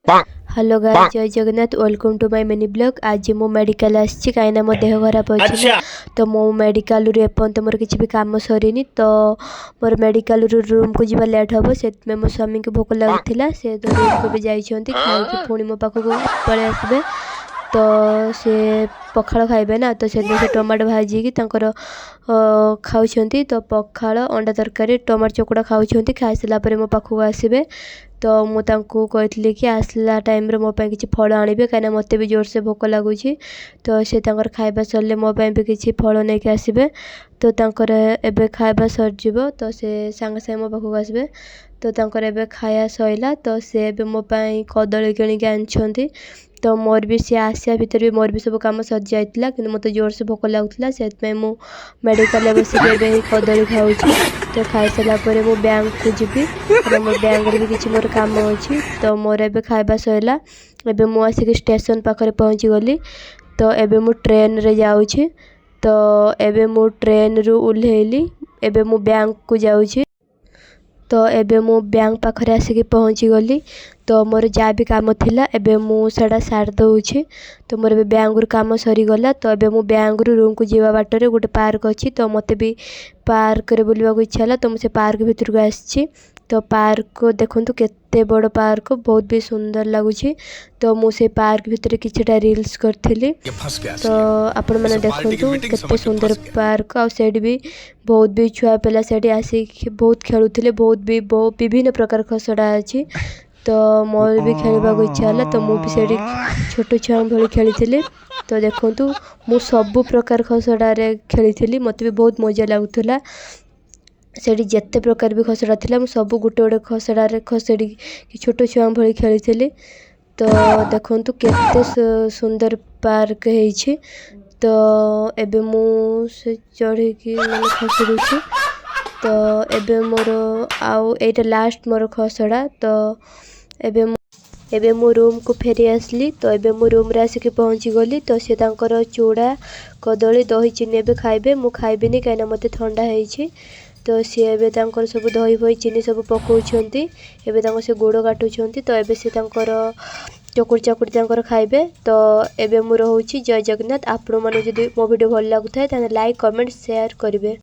Hello guys, Jai Jagannath. Welcome to my mini vlog. ଆଜି ମୁଁ medical ଆସିଛି, କାହିଁକିନା ମୋ ଦେହ ଖରାପ ଅଛି ନା। ତ ମୁଁ ମେଡ଼ିକାଲରୁ ଏପର୍ଯ୍ୟନ୍ତ ମୋର କିଛି ବି କାମ ସରିନି। ତ ମୋର ମେଡ଼ିକାଲରୁ ରୁମ୍କୁ ଯିବା ଲେଟ୍ ହେବ। ସେଥିପାଇଁ ମୋ ସ୍ୱାମୀଙ୍କୁ ଭୋକ ଲାଗୁଥିଲା। ସେ ତ ରୁମ୍କୁ ବି ଯାଇଛନ୍ତି, ଖାଇକି ପୁଣି ମୋ ପାଖକୁ ପଳେଇ ଆସିବେ। ତ ସେ ପଖାଳ ଖାଇବେ ନା, ତ ସେଥିପାଇଁ ସେ ଟମାଟୋ ଭାଜିକି ତାଙ୍କର ଖାଉଛନ୍ତି। ତ ପଖାଳ, ଅଣ୍ଡା ତରକାରୀ, ଟମାଟୋ ଚକଟା ଖାଉଛନ୍ତି। ଖାଇସାରିଲା ପରେ ମୋ ପାଖକୁ ଆସିବେ। ତ ମୁଁ ତାଙ୍କୁ କହିଥିଲି କି ଆସିଲା ଟାଇମ୍ରେ ମୋ ପାଇଁ କିଛି ଫଳ ଆଣିବେ, କାହିଁକିନା ମୋତେ ବି ଜୋରସେ ଭୋକ ଲାଗୁଛି। ତ ସେ ତାଙ୍କର ଖାଇବା ସରିଲେ ମୋ ପାଇଁ ବି କିଛି ଫଳ ନେଇକି ଆସିବେ। ତ ତାଙ୍କର ଏବେ ଖାଇବା ସରିଯିବ, ତ ସେ ସାଙ୍ଗେ ସାଙ୍ଗେ ମୋ ପାଖକୁ ଆସିବେ। ତ ତାଙ୍କର ଏବେ ଖାଇବା ସରିଲା। ତ ସେ ଏବେ ମୋ ପାଇଁ କଦଳୀ କିଣିକି ଆଣିଛନ୍ତି। ତ ମୋର ବି ସିଏ ଆସିବା ଭିତରେ ବି ମୋର ବି ସବୁ କାମ ସରିଯାଇଥିଲା, କିନ୍ତୁ ମୋତେ ଜୋରସେ ଭୋକ ଲାଗୁଥିଲା। ସେଥିପାଇଁ ମୁଁ ମେଡ଼ିକାଲରେ ବସିକି ଏବେ ହିଁ କଦଳୀ ଖାଉଛି। ତ ଖାଇସାରିଲା ପରେ ମୁଁ ବ୍ୟାଙ୍କକୁ ଯିବି, କାହିଁକିନା ମୋ ବ୍ୟାଙ୍କରେ ବି କିଛି ମୋର କାମ ଅଛି। ତ ମୋର ଏବେ ଖାଇବା ସରିଲା। ଏବେ ମୁଁ ଆସିକି ଷ୍ଟେସନ ପାଖରେ ପହଞ୍ଚିଗଲି। ତ ଏବେ ମୁଁ ଟ୍ରେନରେ ଯାଉଛି। ତ ଏବେ ମୁଁ ଟ୍ରେନରୁ ଓହ୍ଲେଇଲି। ଏବେ ମୁଁ ବ୍ୟାଙ୍କକୁ ଯାଉଛି। ତ ଏବେ ମୁଁ ବ୍ୟାଙ୍କ ପାଖରେ ଆସିକି ପହଞ୍ଚିଗଲି। ତ ମୋର ଯାହା ବି କାମ ଥିଲା, ଏବେ ମୁଁ ସେଇଟା ସାରି ଦେଉଛି। ତ ମୋର ଏବେ ବ୍ୟାଙ୍କରୁ କାମ ସରିଗଲା। ତ ଏବେ ମୁଁ ବ୍ୟାଙ୍କରୁ ରୁମ୍କୁ ଯିବା ବାଟରେ ଗୋଟେ ପାର୍କ ଅଛି। ତ ମୋତେ ବି ପାର୍କରେ ବୁଲିବାକୁ ଇଚ୍ଛା ହେଲା। ତ ମୁଁ ସେ ପାର୍କ ଭିତରକୁ ଆସିଛି। ତ ପାର୍କ ଦେଖନ୍ତୁ, କେତେ ବଡ଼ ପାର୍କ, ବହୁତ ବି ସୁନ୍ଦର ଲାଗୁଛି। ତ ମୁଁ ସେ ପାର୍କ ଭିତରେ କିଛିଟା ରିଲ୍ସ କରିଥିଲି। ତ ଆପଣମାନେ ଦେଖନ୍ତୁ, କେତେ ସୁନ୍ଦର ପାର୍କ। ଆଉ ସେଇଠି ବି ବହୁତ ବି ଛୁଆ ପିଲା ସେଇଠି ଆସିକି ବହୁତ ଖେଳୁଥିଲେ। ବହୁତ ବି ବହୁତ ବିଭିନ୍ନ ପ୍ରକାର ଖସଡ଼ା ଅଛି। ତ ମୋର ବି ଖେଳିବାକୁ ଇଚ୍ଛା ହେଲା। ତ ମୁଁ ବି ସେଇଠି ଛୋଟ ଛୁଆଙ୍କ ଭଳି ଖେଳିଥିଲି। ତ ଦେଖନ୍ତୁ, ମୁଁ ସବୁ ପ୍ରକାର ଖସଡ଼ାରେ ଖେଳିଥିଲି। ମୋତେ ବି ବହୁତ ମଜା ଲାଗୁଥିଲା। ସେଇଠି ଯେତେ ପ୍ରକାର ବି ଖସଡ଼ା ଥିଲା, ମୁଁ ସବୁ ଗୋଟେ ଗୋଟେ ଖସଡ଼ାରେ ଖସଡ଼ିକି ଛୋଟ ଛୁଆଙ୍କ ଭଳି ଖେଳିଥିଲି। ତ ଦେଖନ୍ତୁ, କେତେ ସୁନ୍ଦର ପାର୍କ ହେଇଛି। ତ ଏବେ ମୁଁ ସେ ଚଢ଼ିକି ମାନେ ଖସଡ଼ୁଛି। ତ ଏବେ ମୋର ଆଉ ଏଇଟା ଲାଷ୍ଟ ମୋର ଖସଡ଼ା। ତ ଏବେ ମୁଁ ରୁମ୍କୁ ଫେରି ଆସିଲି। ତ ଏବେ ମୁଁ ରୁମ୍ରେ ଆସିକି ପହଞ୍ଚିଗଲି। ତ ସେ ତାଙ୍କର ଚୁଡ଼ା, କଦଳୀ, ଦହି, ଚିନି ଏବେ ଖାଇବେ। ମୁଁ ଖାଇବିନି, କାହିଁକିନା ମୋତେ ଥଣ୍ଡା ହେଇଛି। ତ ସିଏ ଏବେ ତାଙ୍କର ସବୁ ଦହି ଫହି, ଚିନି ସବୁ ପକାଉଛନ୍ତି। ଏବେ ତାଙ୍କ ସେ ଗୋଡ଼ କାଟୁଛନ୍ତି। ତ ଏବେ ସେ ତାଙ୍କର ଚକୁଡ଼ି ଚକୁଡ଼ି ତାଙ୍କର ଖାଇବେ। ତ ଏବେ ମୁଁ ରହୁଛି। ଜୟ ଜଗନ୍ନାଥ। ଆପଣମାନଙ୍କୁ ଯଦି ମୋ ଭିଡ଼ିଓ ଭଲ ଲାଗୁଥାଏ, ତାହେଲେ ଲାଇକ୍, କମେଣ୍ଟ, ସେୟାର କରିବେ।